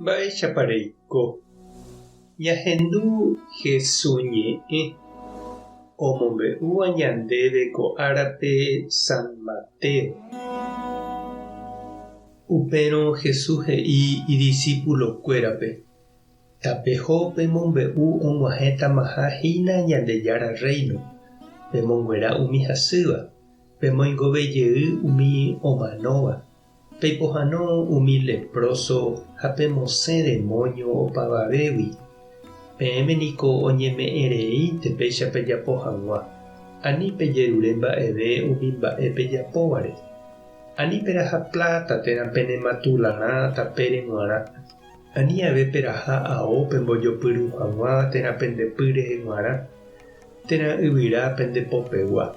Mba'éichapa reiko? Ñahendu Hesu ñe'ẽ omombe'úva ñandéve ko árape San Mateo. Upérõ Jesús he'i idisípulokuérape, Tapeho pemombe'u og̃uahẽtamaha hína Ñandejára Rréino, pemonguera umi hasýva, pemoingove jey umi omanóva, Peipohãno umi lepróso ha pemosẽ demóño opavavégui. Peẽme niko oñeme'ẽ reínte péicha pejapo hag̃ua, ani pejerure mba'eve umi mba'e pejapóvare. Ani peraha pláta térã pene matularã tapére g̃uarã, ani ave peraha ao pembojopyru hag̃ua térã pende py rehe g̃uarã, térã yvyra pende popegua.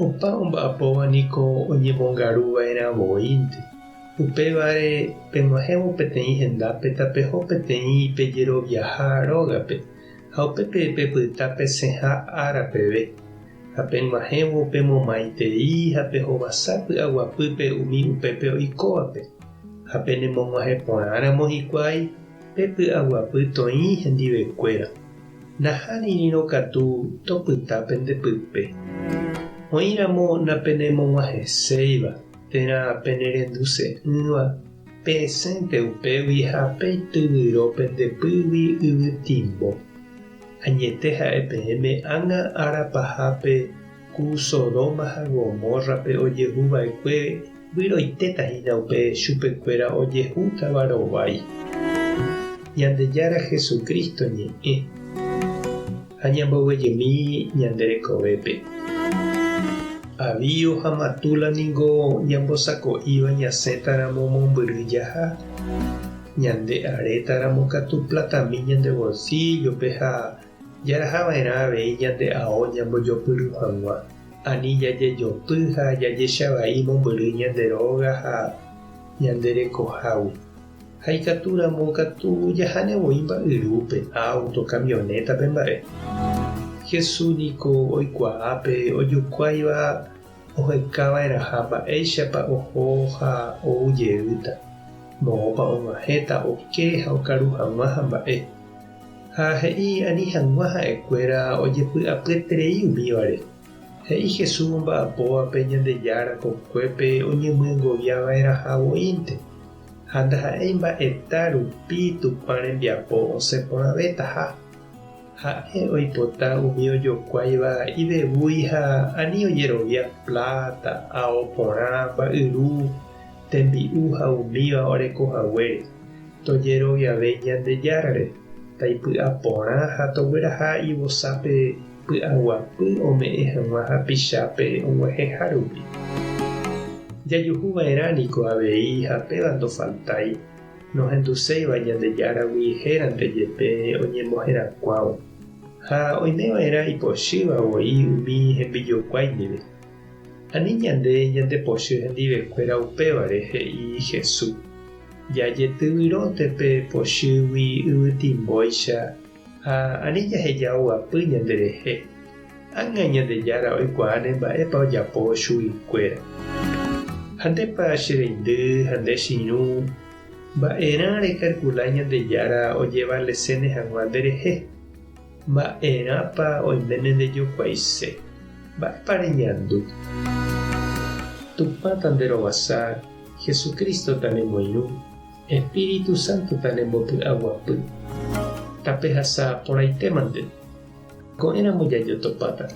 Opa omba'apóva niko oñemongaru va'erã voínte. Upévare peg̃uahẽvo peteĩ hendápe tapeho peteĩ pejeroviaha rógape ha upépe pepyta pesẽha ára peve. Ha peg̃uahẽvo pemomaitei ha pehovasa py'aguapýpe umi upépe oikóvape. Ha penemog̃uahẽ porãramo hikuái, pe py'aguapy toĩ hendivekuéra. Nahánirĩrõ katu topyta pende pype. Oĩramo napenemog̃uahẽséiva térã penerenduse'ỹva, pesẽnte upégui ha peityvyro pende pýgui yvytimbo. Añete ha'e peẽme ág̃a ára pahápe ku Sodoma ha Gomórrape ojehu va'ekue vyroitéta hína upe chupekuéra ojehútava rovái. Ñandejára Jesucristo ñe'ẽ ha ñamboguejymi ñande rekovépe. Avío ha matúla ningo ñambosako'íva ñasẽtaramo mombyry jaha, ñande arétaramo katu platami ñande bolsillo-pe ha Jaraha va'erã avei ñande ao ñambojopyru hag̃ua, ani jajejopy ha jajecha vai mombyry ñande róga ha ñande rekohágui. Ha ikatu ramo katu jaháne voi mba'yrúpe, áuto, kamionétape mba'e. Jesús niko oikuaa pe ojokuáiva oheka va'erãha mba'éichapa oho ha ou jeýta, moõpa og̃uahẽta oke ha okaru hag̃ua ha mba'e. Ha he'i ani hag̃ua ha'ekuéra ojepy'apyeterei umívare. He'i Jesús omba'apóvape Ñandejára kokuépe oñemyengovia va'erãha voínte, ha ndaha'éi mba'eta rupi Tupã rembiapo osẽ porãvétaha. Ha'e oipota umi ojokuáiva ivevúi ha ani ojerovia pláta, ao porã, mba'yru, tembi'u ha umíva oreko haguére. Tojeroviave Ñandejárare, taipy'a porã ha togueraha ivosápe py'aguapy ome'ẽ hag̃ua hapichápe og̃uahẽha rupi. Jajuhu va'erã niko avei ha péva ndofaltái, nohenduséiva Ñandejáragui hérante jepe oñemoherakuãvo, ha oime va'erã ipochýva voi umi hembijokuái ndive. Ani ñande ñandepochy hendivekuéra upévare, he'i Jesús. Jajetyvyrónte pe pochýgui yvytimbóicha ha ani jaheja oguapy ñanderehe. Ág̃a Ñandejára oikuaáne mba'épa ojapo chuguikuéra. Ha ndépa che reindy ha nde che irũ, mba'erã rekalkula Ñandejára ojevaleséne hag̃ua nderehe? Mba'erãpa oiméne ndejokuaise? Mba'épa reñandu? Tupã tanderovasa, Jesucristo tanemoirũ, Espíritu Santo tanembopy'aguapy. Tapehasa porãitémante. Ko'ẽramo jajotopáta.